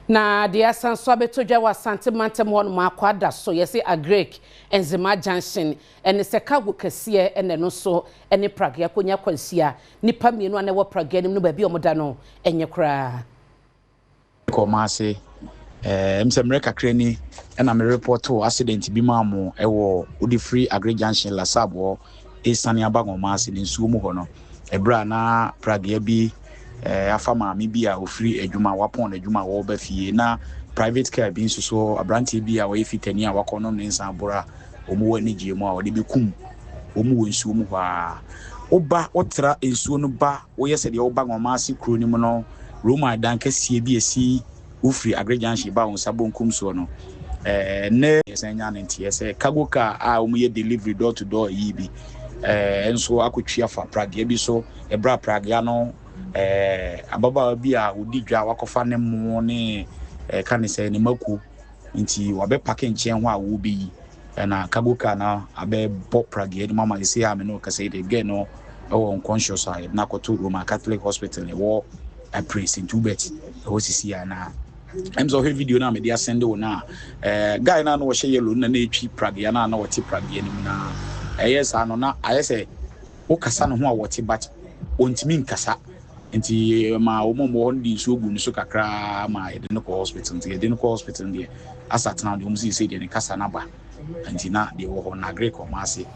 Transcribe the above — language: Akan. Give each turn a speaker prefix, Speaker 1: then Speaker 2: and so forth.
Speaker 1: Na deɛ asan so abɛtɔ dwa wɔ Asante mantam hɔ nom akɔ ada so, yɛsɛ Agric Nzema Junction ɛne sɛ cargo kɛseɛ ɛna ɛno nso ɛne pragea akɔnya akwanhyia. Nipa mmienu a na ɛwɔ pragea no mu no, baabi a wɔda no ɛnyɛ koraa.
Speaker 2: Kɔmaase sɛ mmerɛ kakra ni ɛna me report accident bi maa mo ɛwɔ wode firi Agric Junction Lasab hɔ ɛsiane aba Ngɔmaase ne nsuo mu hɔ no, ɛberɛ a na pragea bi afa maame bi a ofiri adwuma, wapɔn n'adwuma a wɔreba fie, na private car bi nso so, aberanteɛ bi a ɔyɛ fitani a wakɔ nom ne nsa aboro a wɔn wɔ anigyeɛ mu a wɔde bɛkum wɔn wɔ nsuo mu hɔ. A woba wotra nsuo no ba, woyɛ sɛ deɛ woba Ngɔmaase kuro no mu no, Roma dan kɛseɛ bi esi wofiri Agric Junction ba wo nsa bonkum soɔ no, ne yɛsan nya ne nteɛ sɛ cargo car a wɔyɛ delivery door to door yi bi nso akɔtwi afa pragea bi so. Ɛberɛ a pragea no ababaawa bi a ɔdi dwa wakɔfa ne mo ne ka ne sɛ ne mako nti wabɛpark nkyɛn hɔ a wɔrebɛyi, ɛna cargo car no abɛbɔ pragea no mu ama ɛsɛ a me ne ɔkasa yi de, girl no ɛwɔ unconscious a yɛde no akɔto Roman Catholic Hospital ɛwɔ Apre St Hubert ɛwɔ sisi a. Na sɛ ɔhwɛ video no a mede asɛnde wo no a, guy no a na ɔhyɛ yellow no na ɛtwi pragea no a na ɔte pragea no mu, na ɛyɛ saa no na ayɛ sɛ wokasa ne ho a wɔte, but ɔntumi nkasa, nti ma wɔn a wɔwɔ hɔ no de nsuo gu ne so kakraa ma yɛde no kɔ hospital. Nti yɛde no kɔ hospital deɛ, asa tena deɛ wɔn sɛ deɛ ne kasa no aba, nti na deɛ wɔ hɔ na Agric ɔmo ase.